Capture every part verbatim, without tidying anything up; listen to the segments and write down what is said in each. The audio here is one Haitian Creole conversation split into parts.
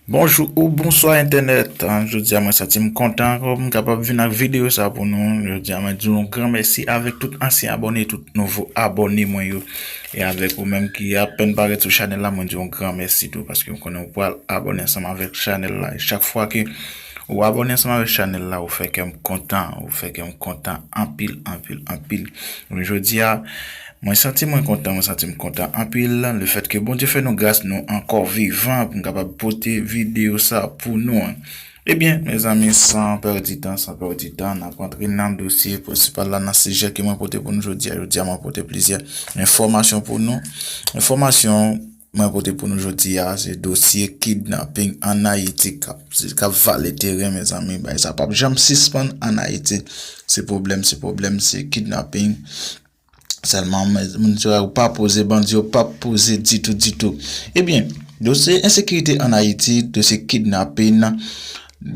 Bonjou ou bonswa entènèt. Jodi a mwen santi m kontan ankò pou m kapab vin ak videyo sa pou nou. Jodi a mwen di yon gran mèsi avèk tout ansyen abòne, tout nouvo abòne mwen yo. E avèk ou menm ki apèn parèt sou chanèl la, mwen di yon gran mèsi tou paske m konnen ou pral abòne ansanm avèk chanèl la. E chak fwa ke ou abòne ansanm avèk chanèl la, ou fè kè m kontan, ou fè kè m kontan anpil, anpil, anpil. Jodi a, Mwen santi mwen kontan, mwen santi m kontan anpil, lefètke Bondye fè nou gras, nou ankò vivan pou n kapab pote videyo sa pou nou an. Ebyen, mezanmi, san pèdi tan, san pèdi tan, n ap rantre nan dosye prensipal la, nan sijè ke mwen pote pou nou jodi a. Jodi a, mwen pote plizyè enfòmasyon pou nou. Enfòmasyon mwen pote pou nou jodi a, se dosye kidnaping ann Ayiti k ap, k ap vale teren, mezanmi. Bagay sa p ap janm sispann ann Ayiti. Se pwoblèm, se pwoblèm, se kidnaping. Sèlman, moun sa yo pa poze, bandi yo pa poze ditou, ditou. Ebyen, dosye ensekirite ann Ayiti, dosye kidnaping,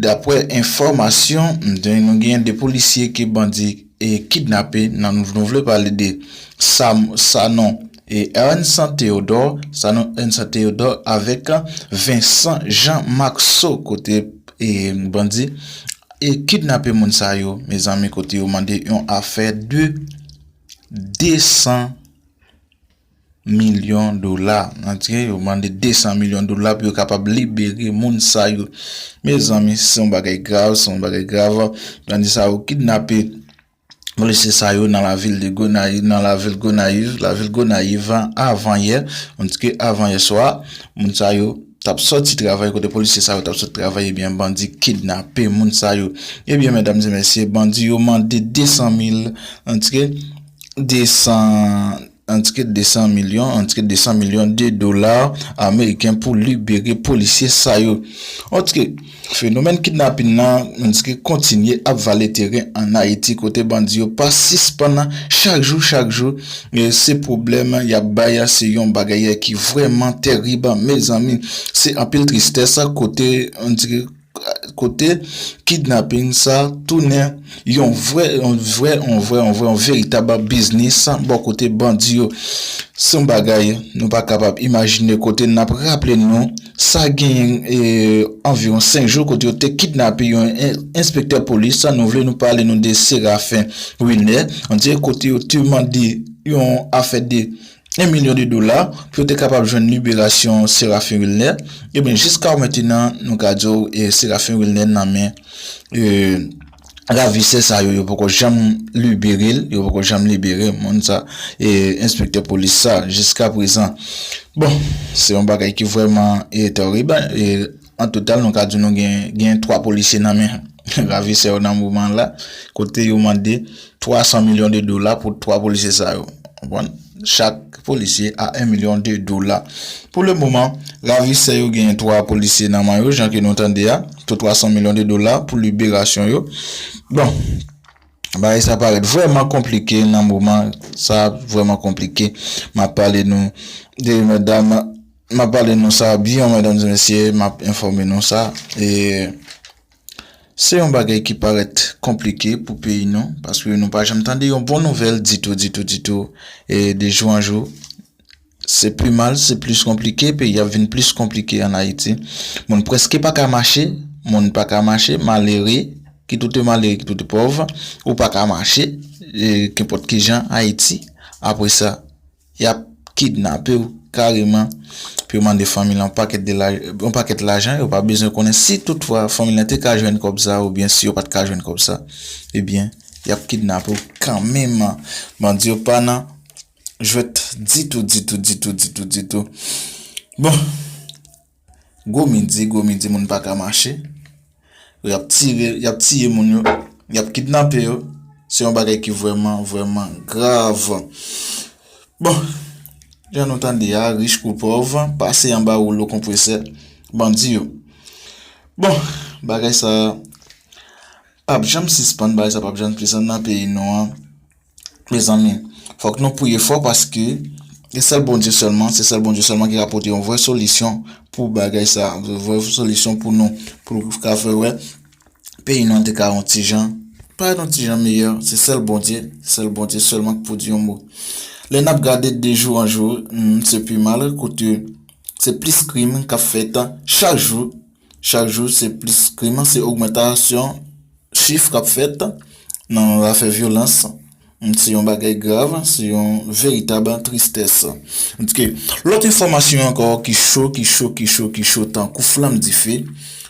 daprè enfòmasyon, nou gen de polisye ke bandi e kidnape. Nan nou, nou vle pale de Sam, Sanon e Ernst Théodore, Sanon Ernst Théodore avèk Vincent Jean Maxo kote e bandi e kidnape moun sa yo, mezanmi, kote yo mande yon afè de de san milyon dola. Antye, yo mande de san milyon dola pou yo kapab libere moun sa yo. Mezanmi, se yon bagay grav, se yon bagay grav. Bandi sa yo kidnape polisye sa yo nan lavil de Gonayiv, nan lavil Gonayiv, lavil Gonayiv avanyè, antye avanyè swa, moun sa yo t ap sòti travay, kote polisye sa yo t ap sòti travay, ebyen, bandi kidnape moun sa yo. Ebyen, medam e mesye, bandi yo mande de san mil, antye de san, antye de san milyon, antye de san milyon de dola ameriken pou libere polisye sa yo. Antye, fenomèn kidnaping nan, antye, kontinye ap vale teren ann Ayiti, kote bandi yo pa sispann chak jou, chak jou, e se pwoblèm y ap bay, se yon bagay ki vrèman tèrib, mezanmi. Se anpil tristès, kote, antye, kote kidnaping sa tounen yon vrè, yon vrè, yon vrè, yon vrè, yon veritab biznis bò kote bandi yo. Se yon bagay nou pa kapab imajine, kote n ap raple nou, sa genyen, e, anviwon senk jou kote yo te kidnape yon en-, enspektè polis. Nou vle nou pale nou de Séraphin Wilner. Antye, kote yo te mande yon afè de en milyon de dola pou yo te kapab jwenn liberasyon Séraphin Wilner. Ebyen, jiska mentnan, nou ka di w, e, Séraphin Wilner nan men, e, ravisè sa yo, yo poko janm libere l, yo poko janm libere moun sa, e, enspektè polis sa, jiska prezan. Bon, se yon bagay ki vrèman, e, tèrib, e, an total, nou ka di nou gen, gen twa polisye nan men ravisè yo nan moman la, kote yo mande twa san milyon de dola pou twa polisye sa yo. Konprann? Chak polisye a en milyon de dola. Pou le moman, ravisè yo genyen twa polisye nan men yo, jan ke nou tande a, pou twa san milyon de dola pou liberasyon yo. Bon, bagay sa parèt vrèman konplike nan moman sa, vrèman konplike. M ap pale nou de medam, m ap pale nou sa byen, medam e mesye, m ap enfòme nou sa. E se yon bagay ki parèt konplike pou peyi nou, paske nou pa janm tande yon bon nouvèl ditou, ditou, ditou. E de jou an jou, se pi mal, se plis konplike, peyi ap vin plis konplike ann Ayiti. Moun prèske pa ka mache, moun pa ka mache, malere, ki tout malere, ki tout pòv, ou pa ka mache, e, kenpòt ki jan, Ayiti. Apre sa, y ap kidnape w kareman, pou yo mande fanmi lan yon pakèt de la, yon pakèt lajan, yo pa bezwen konnen si toutfwa fanmi lan te ka jwenn kòb sa, oubyen si yo pa t ka jwenn kòb sa, ebyen, y ap kidnape w kanmenm. Bandi yo pa nan jwèt ditou, ditou, ditou, ditou, ditou. Bon, gwo midi, gwo midi, moun pa ka mache. Y ap tire, y ap tiye moun yo, y ap kidnape yo. Se yon bagay ki vrèman, vrèman grav. Bon, jan nou tande a, rich kou pòv, pase anba woulo konpresè bandi yo. Bon, bagay sa p ap janm sispann, bagay sa p ap janm sispann nan peyi nou an. Mezanmi, fòk nou priye fò paske se sèl Bondye sèlman, se sèl Bondye sèlman ki ka pote yon vrè solisyon pou bagay sa, vrè solisyon pou nou, pou nou ka fè wè peyi nou an te ka yon ti jan, pa yon ti jan meyè, se sèl Bondye, sèl Bondye sèlman ki pou di yon mo. Lè n ap gade de jou an jou, hmm, se pi mal, kote se plis krim k ap fèt chak jou, Chak jou, se plis krim, se ogmantasyon chif k ap fèt nan afè vyolans. Se yon bagay grav, se yon veritab tristès. Antouka, lòt enfòmasyon ankò ki cho, ki cho, ki cho, ki cho, tankou flanm dife.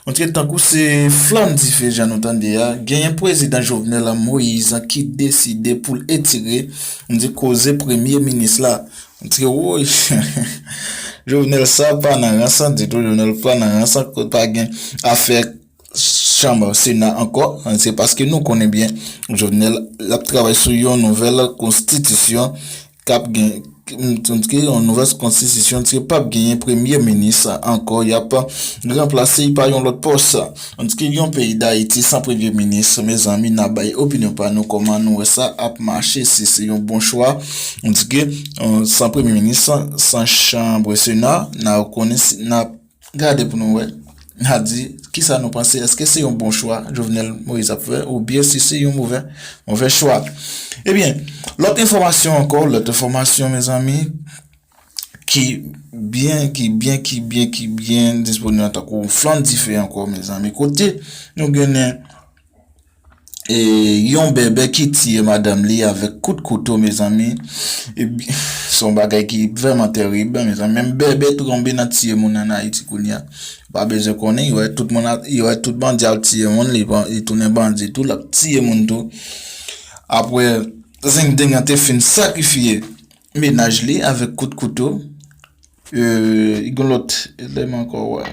Antouka, tankou se flanm dife, jan nou tande a, genyen prezidan Jovenel Moïse ki deside pou l etire, m di koze premye minis la. Antouka, woy, Jovenel sa pa nan rans ditou, Jovenel pa nan rans, pa gen afè chanm Sena ankò, se paske nou konnen byen Jovenel l ap travay sou yon nouvèl konstitisyon k ap gen, yon nouvèl konstitisyon, se p ap genyen premye minis ankò, y ap ranplase l pa yon lòt pòs. Antouka, yon peyi Dayiti san premye minis, mezanmi, n a bay opinyon pa nou, kòman nou wè sa ap mache, si se yon bon chwa. Antouka, san premye minis, san chanm Sena, n a konnen, n a gade pou nou wè. N a di, kisa nou panse? Èske se yon bon chwa Jovenel Moïse ap fè, oubyen si se yon movè, movè chwa? Ebyen, lòt enfòmasyon ankò, lòt enfòmasyon, mezanmi, ki byen, ki byen, ki byen, ki byen disponib tankou flanm dife ankò, mezanmi. Kote nou genyen e yon bèbè ki tiye madanm li avèk kout kouto, mezanmi. Epi, se yon bagay ki vrèman tèrib, mezanmi. Menm bèbè tonbe nan tiye moun ann Ayiti kounye a. Pa bezwen konnen, yo wè tout moun, yo wè tout bandi ap tiye moun, li, li tounen bandi tou, l ap tiye moun tou. Apre, zengdeng an te fin sakrifye mennaj li avèk kout kouto. E, gen lòt eleman ankò, wè.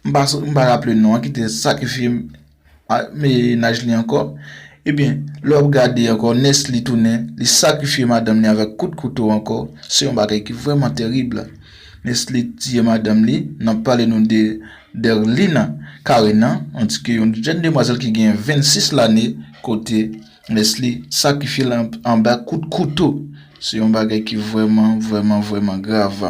M pa, m pa raple non an, ki te sakrifye mennaj li ankò. Ebyen, lè w ap gade ankò, Nesly tounen, li sakrifye madanm li avèk kout kouto ankò. Se yon bagay ki vrèman tèrib. Nesly tiye madanm li, n ap pale nou de Derlina Carena, antouka yon jèn demwazèl ki gen vennsis lane, kote Nesly sakrifye l an, anba kout kouto. Se yon bagay ki vrèman, vrèman, vrèman grav.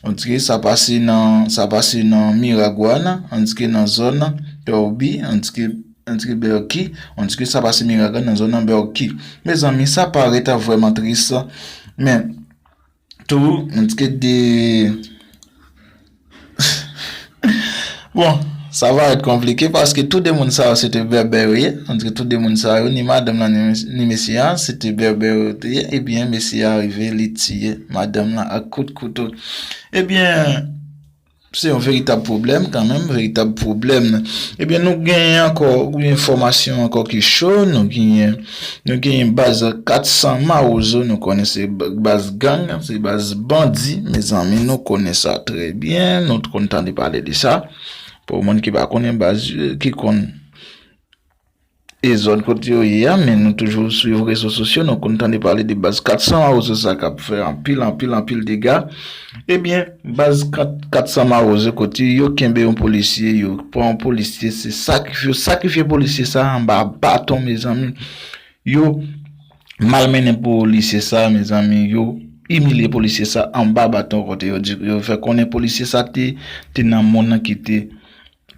Antouka, sa pase nan, sa pase nan Miragwàn, antouka nan zòn Torbi, antouka, antouka Berki, antouka sa pase Miragwàn nan zòn nan Berki. Mezanmi, sa parèt vrèman tris, men tou, antouka de Bon, sa va èt konplike paske tou de moun sa yo se te bèbè yo ye. Antouka tou de moun sa yo, ni madanm lan, ni, ni mesye a, se te bèbè yo te ye. Ebyen, mesye a rive, li tiye madanm lan ak kout kouto. Ebyen, se yon veritab pwoblèm kanmenm, veritab pwoblèm. Ebyen, nou genyen ankò enfòmasyon ankò ki cho, nou genyen, nou genyen baz kat san Mawozo, nou konnen se baz gang, se baz bandi, mezanmi, nou konnen sa trè byen, nou konn tande pale de sa. Pou moun ki pa konnen baz, ki konn e zòn kote yo ye a, men nou toujou swiv rezo sosyo, nou konn tande pale de baz kat san Mawozo sa k ap fè anpil, anpil, anpil dega. Ebyen, baz kat, kat san Mawozo kote yo kenbe yon polisye, yo pran yon polisye, se sakrifye, yo sakrifye polisye sa anba baton, mezanmi. Yo malmennen polisye sa, mezanmi, yo imilye polisye sa anba baton kote yo di, yo fè konnen polisye sa te, te nan moun nan ki te,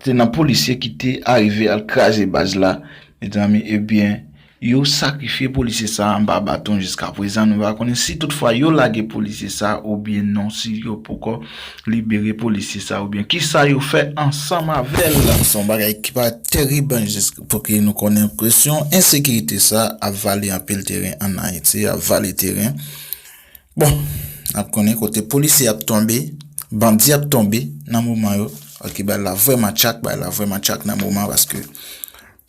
te nan polisye ki te arive al kraze baz la, mezanmi, ebyen, yo sakrifye polisye sa anba baton jiska prezan. Nou pa konnen si toutfwa yo lage polisye sa oubyen non, si yo poko libere polisye sa oubyen kisa yo fè ansanm avè l. Se yon bagay ki pa tèrib, jis pou ke nou konnen kesyon ensekirite sa ap vale anpil teren ann Ayiti, ap vale teren. Bon, n ap konnen kote polisye ap tonbe, bandi ap tonbe nan moman yo. Ok, bagay la vrèman tchak, bagay la vrèman tchak nan moman paske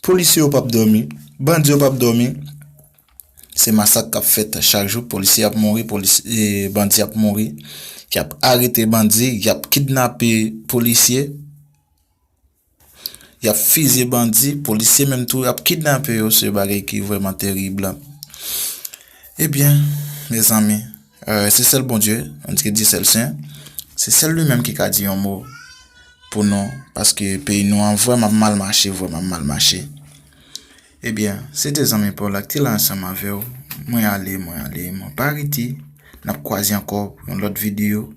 polisye yo p ap dòmi, bandi yo p ap dòmi. Se masak k ap fèt chak jou, polisye ap mouri, polis, e, bandi ap mouri, y ap arete bandi, y ap kidnape polisye, y ap fizye bandi, polisye menm tou, y ap kidnape yo, se bagay ki vrèman tèrib. Ebyen, mezanmi, e, se sèl Bondye, on dirait Dieu seul saint, se sèl li menm ki ka di yon mo pou nou, paske peyi nou an vrèman mal mache, vrèman mal mache. Ebyen, se te zanmi pa w la ki te la ansanm avè w. Mwen ale, mwen ale, mwen pa rete. N ap kwaze ankò pou yon lòt videyo,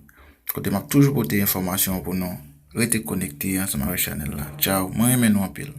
kote m ap toujou pote enfòmasyon pou nou. Rete konekte ansanm avèk chanèl la. Tchaw, mwen renmen nou anpil.